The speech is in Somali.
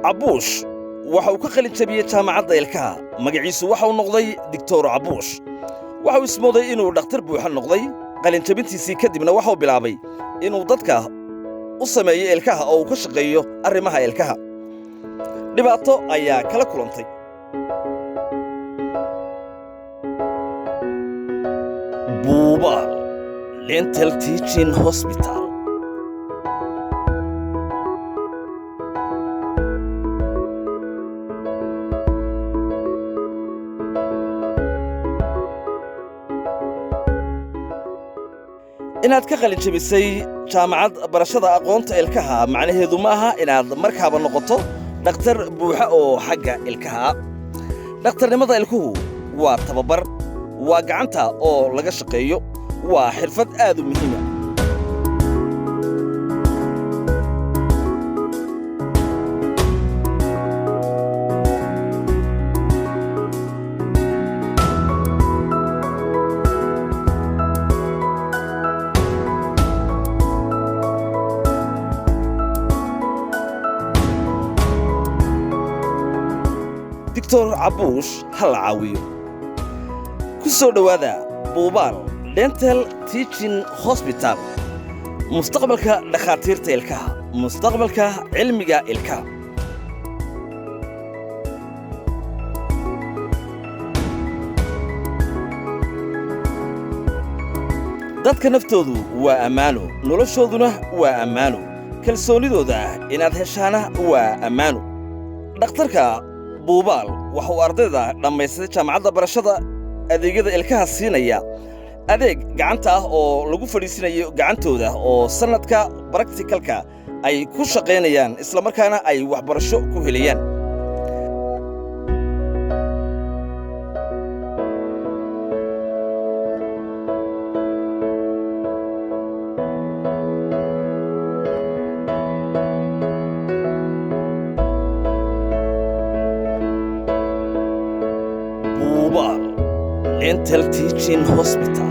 Cabuush waxa uu ka qalin jabiyey jaamacadda ilkaha. Magaciisu waxa uu noqday Doctor Cabuush. Waxa uu ismooday inuu dhakhtar buuxa noqday. Qalinjabintiisii kadibna waxa uu bilaabay inuu dadka u sameeyo ilkaha oo uu ka shaqeeyo arrimaha ilkaha. Dhibaato ayaa kala kulantay. Buubaal Dental Teaching Hospital. Inaad ka qalin jabisay jaamacad barashada aqoonta ilkaha macnaheedu ma aha inaad markaaba noqoto dhakhtar buuxa oo xagga ilkaha. Dhakhtarnimada ilkuhu waa tababar, waa gacanta oo laga shaqeeyo, waa xirfad aad u muhiima. Doctor Cabuush ha la caawiyo. Ku soo dhowaada Buubaal Dental Teaching Hospital, mustaqbalka dhakhaatiirta ilkaha, mustaqbalka cilmiga ilkaha. Dadka naftoodu waa ammaano, noloshooduna waa ammaano, kalsoonidooda inaad heshaana waa ammaano. Dhakhtarka Buubaal waxa uu ardayda dhammaystay jaamacadda barashada adeegyada ilkaha siinaya adeeg gacanta ah oo lagu fadhiisinayo gacantooda, oo sannadka practicalka ay ku shaqaynayaan, islamarkaana ay waxbarasho ku helayaan. Buubaal Dental Teaching Hospital.